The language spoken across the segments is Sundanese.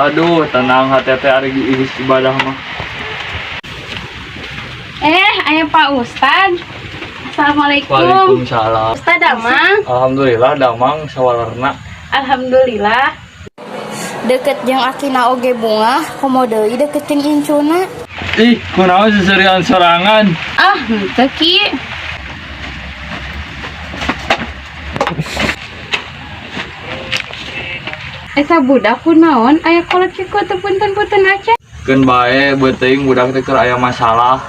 Aduh, tenang hati teh ari geus ibadah mah. Eh, aya Pak Ustad. Assalamualaikum. Waalaikumsalam. Ustad damang. Alhamdulillah damang sawalerna. Alhamdulillah. Deket jeung akina oge bunga, komo deui deket jeung incuna. Ih, kunaon seserian sorangan? Ah, henteu, Ki. Eta budak kunaon aya kolot kieu teu punten-punten acan. Keun bae beuteung budak teh keur aya masalah.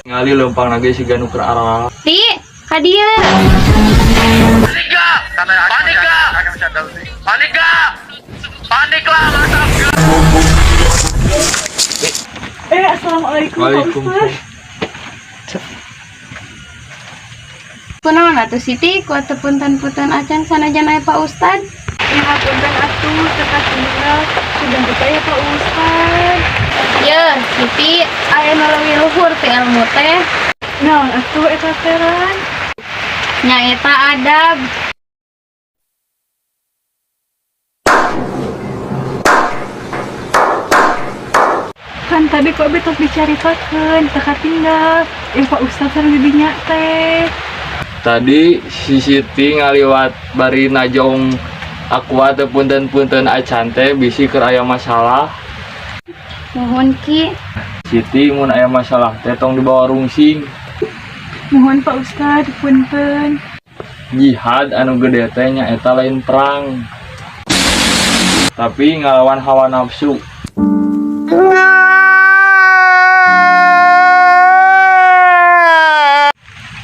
Ngali leumpang ge siga nu keur aralala. Ti, ka dieu. Eh, assalamualaikum Pak Waalaikumsalam. Ustad. Kunaon atuh Siti ku teu punten-punten acan sanajan aya Pak Ustad? Ya, punten atuh teu tinggal. Sudah buka ya Pak Ustad. Ye, Siti aya nu leuwih luhur ti ilmu teh. Naon atuh eta teran? Nyaeta adab. Kan tadi kok betos dicaritakeun, teu katinggal. Eh, Pak Ustad sareng didinya teh. Tadi si Siti ngaliwat bari najong aqua teu punten-punten acan teh bisi keur aya masalah. Nuhun, Ki. Siti mun aya masalah teh tong dibawa rungsing. Mohon Pak Ustad, punten. Jihad anu gede teh nyaeta lain perang. Tapi ngalawan hawa nafsu.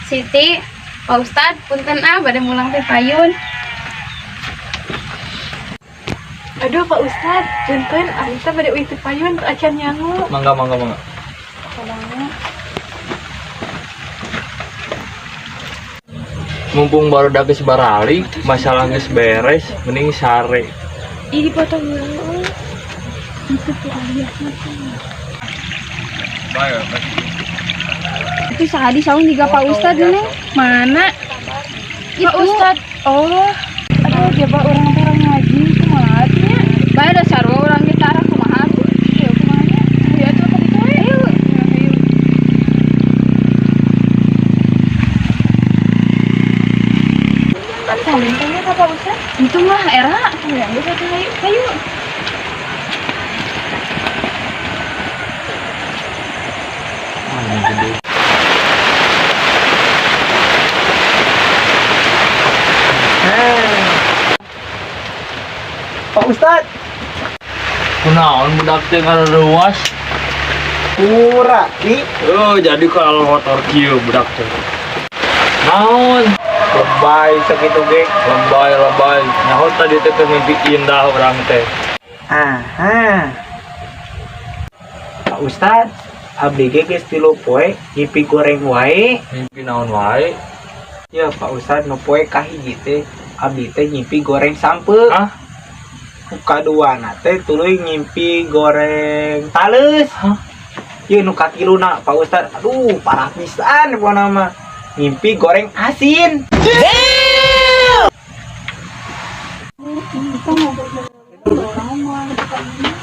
Siti, Pak Ustad, punten ah bade mulang teh payun. Aduh Pak Ustad, punten abdi teh bade uih teh payun teu acan nyangu. Mangga, mangga, mangga. Mumpung baru geus baralik, masalah geus beres, mending sare. Ih, dipotong dulu. Itu tuh aliasnya. Bae. Itu sahadi saung juga Pak Ustad nih. Mana? Pak Ustad. Oh. Aduh, coba orang-orang ngaji kumaha atuh nya? Bae da sarua urang ge tara kumaha tuh. Ayo kumaha nya? Ayo atuh ka ditu we. Ayo. Ayo. Salim tanya ka Pak Ustad. Itu mah era. Ya, geus atuh ayo. Ayo. Pak Ustad, Kunaon budak teh ngaruas? pura ki. Oh, jadi kalau motor kieu budak teh. Naon? Lebay segitu ge. Lebay, lebay. Nyaho tadi teh keur mimpi indah urang teh. Aha. Pak Ustad, abdi ge geus 3 poe ngimpi goreng wae. Mimpi naon wae? Ya Pak Ustad, nu poe kahiji teh abdi teh ngimpi goreng sampeu. Hah? Nu kaduana teh tuluy ngimpi goreng taleus. Hah? Ieu nu katiluna Pak Ustad, aduh parah pisan pokona mah. Ngimpi goreng asin.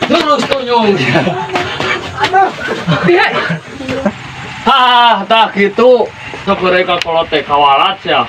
Terus tunyung. Aduh. Hah, tah kitu. Sok mereka kolot teh kawalat sia.